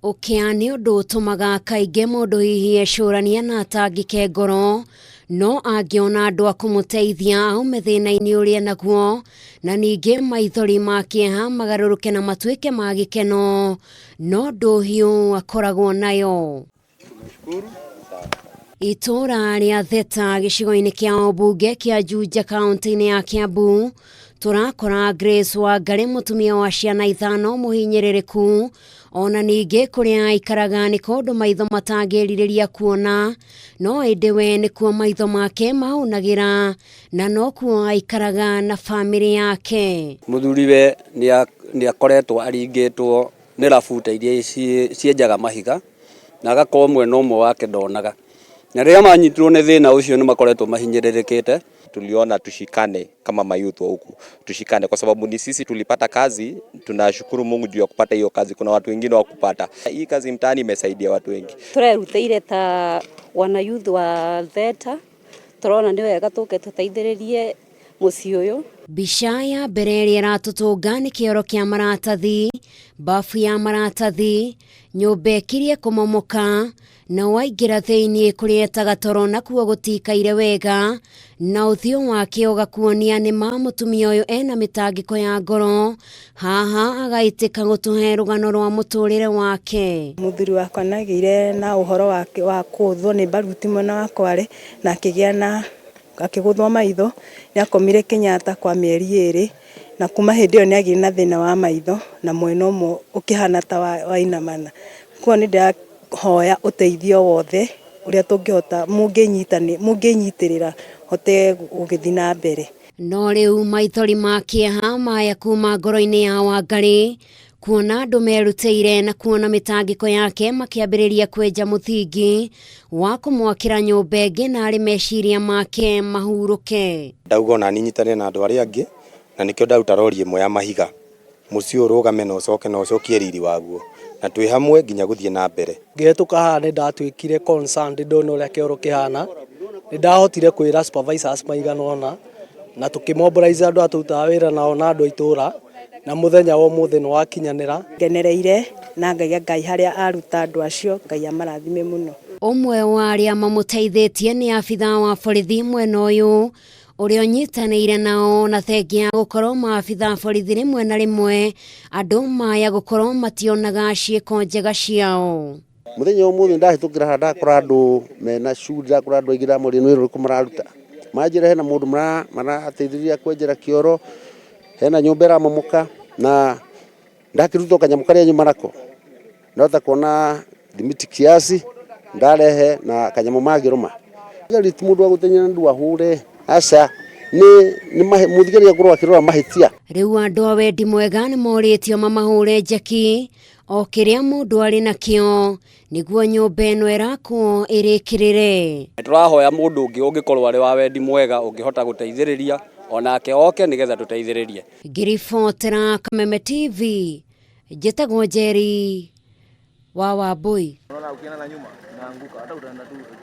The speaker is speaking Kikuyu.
Ũkĩa nĩ ũndũ ũtũmaga kaingĩ mũndũ hihi ecũranie na atangĩke ngoro, no angĩona andũ a kũmũteithia aume thĩna-inĩ ũrĩa naguo, na ningĩ maithori ma kĩeha magarũrũke na matuĩke ma gĩkeno, no ndũhiũ akoragwo nayo. Itũũra rĩa Theta gĩcigo-inĩ kĩa ũmbunge kĩa Juja kaunti-inĩ ya Kiambu, tũrakora Grace Wangari, mũtumia wa ciana 5 mũhinyĩrĩrĩku, ona ningĩ kũrĩa aikaraga nĩ kũndũ maitho matangĩrirĩria kuona, no ĩndĩ we nĩkuo maitho make mahũnagĩra na nokuo aikaraga na bamĩrĩ yake. Mũthuriwe nĩ akoretwo aringĩtwo nĩ rabuta iria cienjaga mahiga na agakorwo mwena ũmwe wake ndonaga, na rĩrĩa manyitirwo nĩ thĩna ũcio nĩ makoretwo mahinyĩrĩrĩkĩte. Tuliona tushikane kama mayouth wa huku, tushikane kwa sababu ni sisi tulipata kazi. Tunashukuru Mungu juu ya kupata hiyo kazi. Kuna watu wengine wa kupata hii kazi mtaani, imesaidia watu wengi. Turerutĩire ta wana youth wa Theta, tũrona nĩ wega tũke tũteithĩrĩrie mũciĩ ũyũ. Mbica ya mbere ĩrĩa ĩratũtũnga nĩ kĩoro kĩa maratathi, bafu ya maratathi, nyũmba ĩkirie kũmomoka, na waingĩra thĩiniĩ kũrĩa etaga toro nakuo gũtikaire wega, na ũthiũ wake ũgakuonia nĩ ma mũtumia ũyũ ena mĩtangĩko ya ngoro. Haha agaitĩka gũtũhe rũgano rwa mũtũrĩre wake. Mũthuri wakwa nagĩire na ũhoro wake wa kũũthwo nĩ baruti mwena wa Kware na akĩgĩa na akĩgũthwo maitho. Nĩ akomire Kenyatta kwa mĩeri 2, na kuma hĩndĩ ĩyo nĩ agĩire na thĩna wa maitho na mwena ũmwe ũkĩhana ta wainamana. Koguo nĩ ndĩrahoya ũteithio wothe ũrĩa tũngĩhota, mũngĩnyitĩrĩra hote gũgĩthiĩ na mbere. No rĩu maithori ma kĩeha maya kuma ngoro-inĩ ya Wangari kuona andũ merutĩire na kuona mĩtangĩko yake makĩambĩrĩria kwenja mũthingi wa kũmwakĩra nyũmba ĩngĩ na arĩ meciria make mahurũke. Ndauga ona niĩ nyitane na andũ arĩa angĩ, na nĩkĩo ndaruta rori ĩmwe ya mahiga, mũciĩ ũrũgame na ũcoke na ũcokie riri waguo, na twĩ hamwe nginya gũthiĩ na mbere. Ngĩhetũka haha nĩ ndatuĩkire concerned ndona ũrĩa kĩoro kĩhana. Nĩ ndahotire kwĩra supervisors maigana ũna na tũkĩmobilize andũ a tũrutaga wĩra nao na andũ a itũũra, na mũthenya wa ũmũthĩ nĩ wakinyanĩra. Ngenereire na ngaiga Ngai harĩa aruta andũ acio, Ngai amarathime mũno. Ũmwe wa arĩa mamũteithĩtie nĩ abithaa wa borithi mwena ũyũ ũrĩa ũnyitanĩire nao, na thengia ya gũkorwo maabithaa borithi rĩmwe na rĩmwe andũ maya gũkorwo mationaga ciĩko njega ciao. Mũthenya ũmũthĩ ndahĩtũkĩra haha ndakora andũ mena curi, ndakora andũ aingĩ, ndamoria nĩ wĩra ũrĩkũ mararuta, manjĩra hena mũndũ marateithĩrĩria kwenjera kĩoro, hena nyũmba ĩramomoka, na ndakĩruta o kanyamũ karĩa nyuma nako, ndahota kuona thimiti kiasi ndarehe na kanyamũ mangĩrũma. Thigari ti mũndũ wa gũteng'era andũ ahũre, aca, nĩ mũthigari akorwo akĩrora mahĩtia. Rĩu andũ a wendi mwega nĩ morĩtio mamahũre njeki o kĩrĩa mũndũ arĩ nakĩo nĩguo nyũmba ĩno ĩrakwo ĩrĩkĩrĩre. Tũrahoya mũndũ ũngĩ ũngĩkorwo arĩ wa wendi mwega ũngĩhota gũteithĩrĩria onake oke nĩgetha tũteithĩrĩrie. Ngĩribotera Kameme TV, njĩtagwo Njeri wa Wambui.